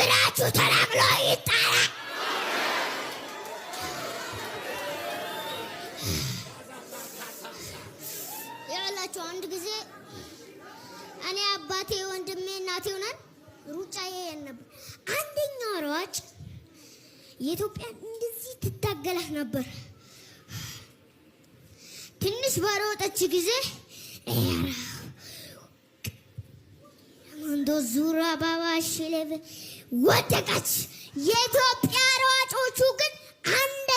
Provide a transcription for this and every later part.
ችግራችሁ ተነቅሎ ይጣላል። ይኸውላችሁ አንድ ጊዜ እኔ፣ አባቴ፣ ወንድሜ፣ እናቴ ሆነን ሩጫ ያየን ነበር። አንደኛው ሯጭ የኢትዮጵያን እንደዚህ ትታገላት ነበር። ትንሽ በሮጠች ጊዜ እንዶ ዙራ ባባ ሽሌብ ወደቀች። የኢትዮጵያ ሯጮቹ ግን አንደ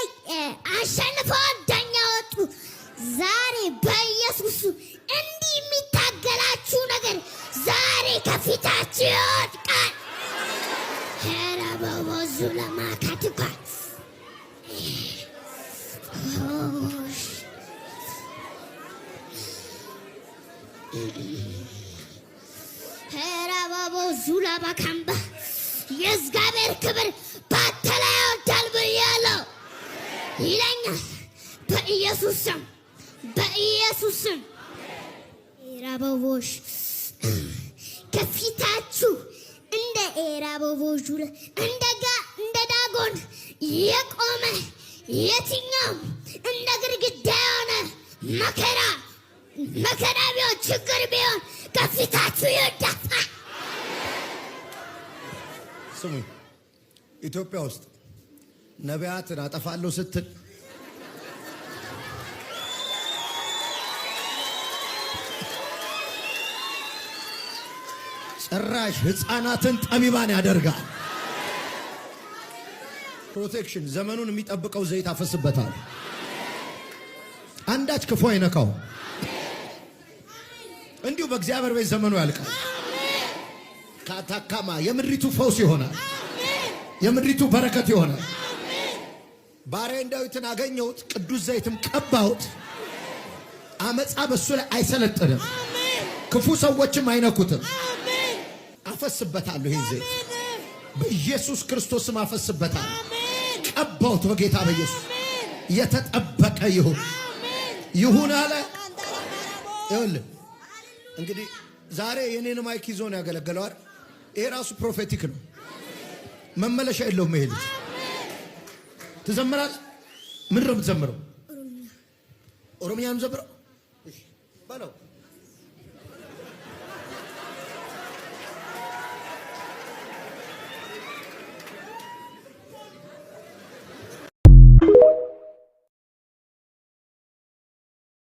አሸንፈው አንደኛ ወጡ። ዛሬ በኢየሱስ እንዲህ የሚታገላችሁ ነገር ዛሬ ከፊታችሁ ይወድቃል። ኧረ በወዙ ለማካትኳ። ኧረ በወዙ ለማካምባ የእግዚአብሔር ክብር ባንተ ላይ ይወርዳል ብያለሁ ይለኛል። በኢየሱስ ስም፣ በኢየሱስ ስም ኤራበቦሽ ከፊታችሁ እንደ ኤራበቦሹ እንደ ዳጎን የቆመ የትኛውም እንደ ግድግዳ የሆነ መከራ ቢሆን፣ ችግር ቢሆን ከፊታችሁ ይደፋል። ስሙኝ፣ ኢትዮጵያ ውስጥ ነቢያትን አጠፋለሁ ስትል ጭራሽ ሕፃናትን ጠቢባን ያደርጋል። Protection፣ ዘመኑን የሚጠብቀው ዘይት አፈስበታል። አንዳች ክፉ አይነካው። እንዲሁ በእግዚአብሔር ቤት ዘመኑ ያልቃል። ካታካማ የምድሪቱ ፈውስ ይሆናል። የምድሪቱ በረከት ይሆናል። ባሪያዬን ዳዊትን አገኘሁት፣ ቅዱስ ዘይትም ቀባሁት። አመፃ በሱ ላይ አይሰለጥንም፣ ክፉ ሰዎችም አይነኩትም። አፈስበታለሁ። ይህን ዘይት በኢየሱስ ክርስቶስም አፈስበታለሁ። ቀባሁት በጌታ በኢየሱስ፣ የተጠበቀ ይሁን፣ ይሁን አለ። ይኸውልህ እንግዲህ ዛሬ የኔን mic ይዞ ነው ያገለገለው አይደል? ይሄ ራሱ prophetic ነው። መመለሻ የለውም። ይሄ ልጅ ትዘምራለህ? ምንድን ነው የምትዘምረው? ኦሮምኛ ነው የምዘምረው በለው።